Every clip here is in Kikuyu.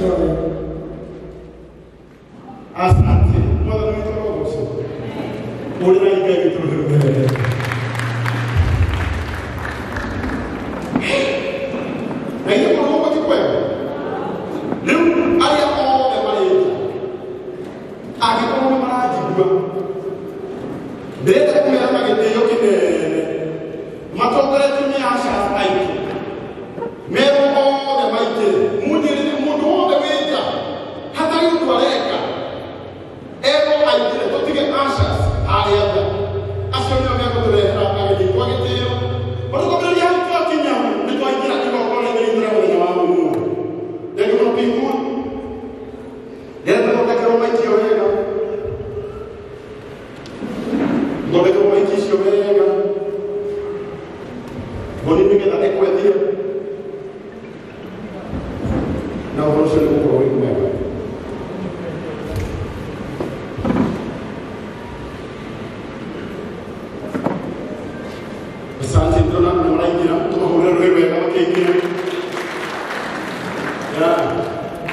Joy. Asante. Mwathani witũ arogocwo. Hũrĩrai Ngai witũ rũhĩ rũhĩ. Na ithuĩ kũrĩ gũkũ ti kwega. Rĩu arĩa othe marĩ nja, angĩkorwo nĩ maranjigua, ndĩrenda kũmera na gĩtĩo kĩnene, matongoretio nĩ ushers aitũ, merwo othe maingĩre. Mũndũ wothe wĩ nja hatarĩ ũndũ areka, erwo aingĩre, tũtige ushers harĩa nja. Acio nĩo megũtũrehera ageni aitũ a gĩtĩo. Matũtongoreria hau twakinya nĩ twaingĩra igongona-inĩ ritũ rĩa mũthenya wa ũmũthĩ. Thengiũ mũno Pingu. Ndĩrenda tũthondekerwo maiki ĩyo wega. Thondekerwo maiki icio wega. Mboni nĩgetha ĩkwethire. Na ũhoro ũcio nĩ gũkorwo wĩ mwega. Asante, ndĩrona andũ nĩ maraingĩra, tũmahũrĩre rũhĩ rwega makĩingĩra.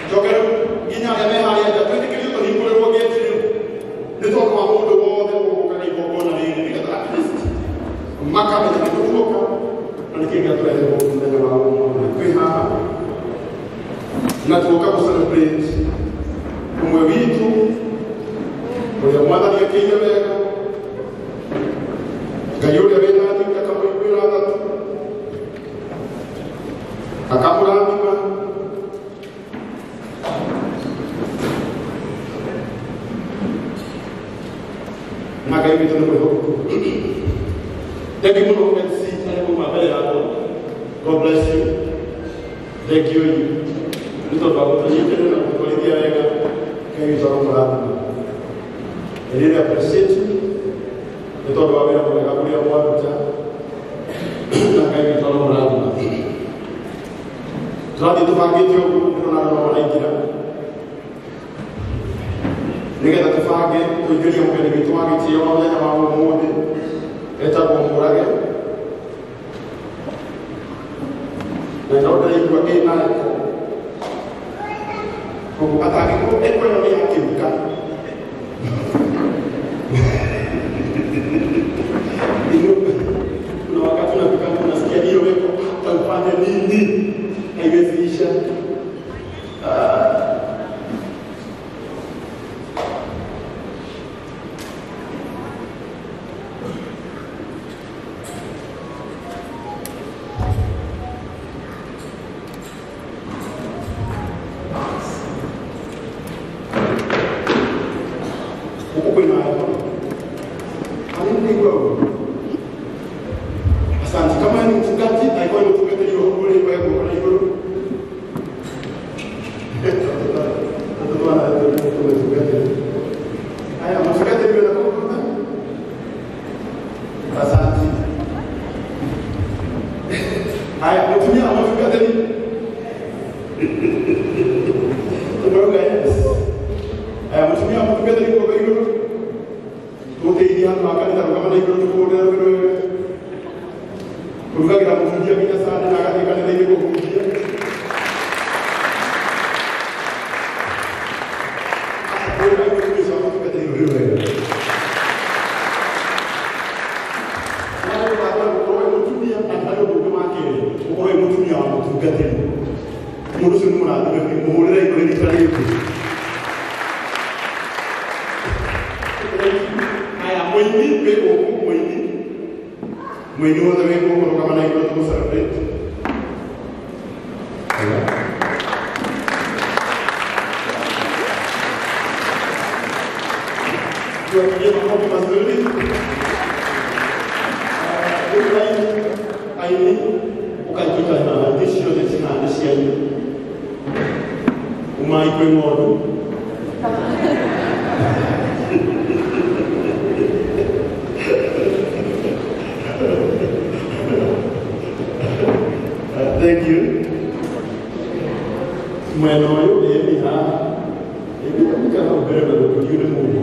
Njoke rĩu nginya arĩa me harĩa nja twĩtĩkĩrio tũhingũrĩrwo gate rĩu nĩ tondũ wa mũndũ wothe ũgũkaga igongona rĩrĩ nĩgetha at least makamenya nĩ tũtuoka na nĩkĩ gĩatũrehe gũkũ mũthenya wa ũmũthĩ. Twĩ haha na tuoka gũ celebrate ũmwe witũ ũrĩa Mwathani ekĩire wega, Ngai ũrĩa wĩna thinga akamũiguĩra tha tu, akamũrathima. Na Ngai witũ nĩ mwĩhokeku. Thank you mũno MC arĩa mauma mbere yakwa. God bless you. Thank you nĩ tondũ wa gũtũnyitĩrĩra na gũtũtwarithia wega. Ngai witũ aromũrathima. I really appreciate you nĩ tondũ wa wĩra mwega ũrĩa mwaruta na Ngai witũ aromũrathima. Tũrathiĩ tũbangĩte ũguo, ndĩrona andũ no maraingĩra nĩgetha tũbange kũingĩria mũgeni witũ wa gĩtĩo wa mũthenya wa ũmũthĩ etagwo Mũrage. Na no ndĩraigua ĩna echo, koguo atangĩkorwo echo ĩno nĩ ya kĩruka. Kuna wakati unafika unasikia hiyo echo, hata ufanye nini haiwezi isha. Huku kwĩna echo. Harĩa nĩigua ũguo. Asante. Kama ni mchungaji, alikuwa ni mchungaji wa kule kwa guoko na igũrũ. Watoto wana mchungaji. Haya, mchungaji ndio anakuwa. Asante. Haya, mtumia mchungaji. Tumeoga yes. Haya, mtumia mchungaji kwa igũrũ. Tũteithia andũ a kanitha rũgama na igũrũ tũkũhũrĩra rũhĩ rwega. Kũrugagĩra mũhunjia nginya Sunday na agathiĩ kanitha-inĩ kũhunjia. Hũrĩra mũtumia ũcio wa mũtungatĩri rũhĩ rwega. Harĩ ũndũ wa mbere gũkorwo wĩ mũtumia na harĩ ũndũ ũngĩ wa kerĩ gũkorwo wĩ mũtumia wa mũtungatĩri. Mũndũ ũcio nĩ mũrathime biũ, mũhũrĩre igũrũ rita rĩngĩ. Haya, mũini wĩ gũkũ, mũini. Mũini wothe wĩ gũkũ rũgama na igũrũ tũmũ celebrate. Tuwapigie makofi mazuri. Rĩu aini ũkaituĩka na itĩ ciothe cihana cianyu. Umai kwĩ ng'ondu. Thank you. Mwena ũyũ ĩni haha. Ĩni ikara hau mbere na gũkũrio nĩ mũndũ.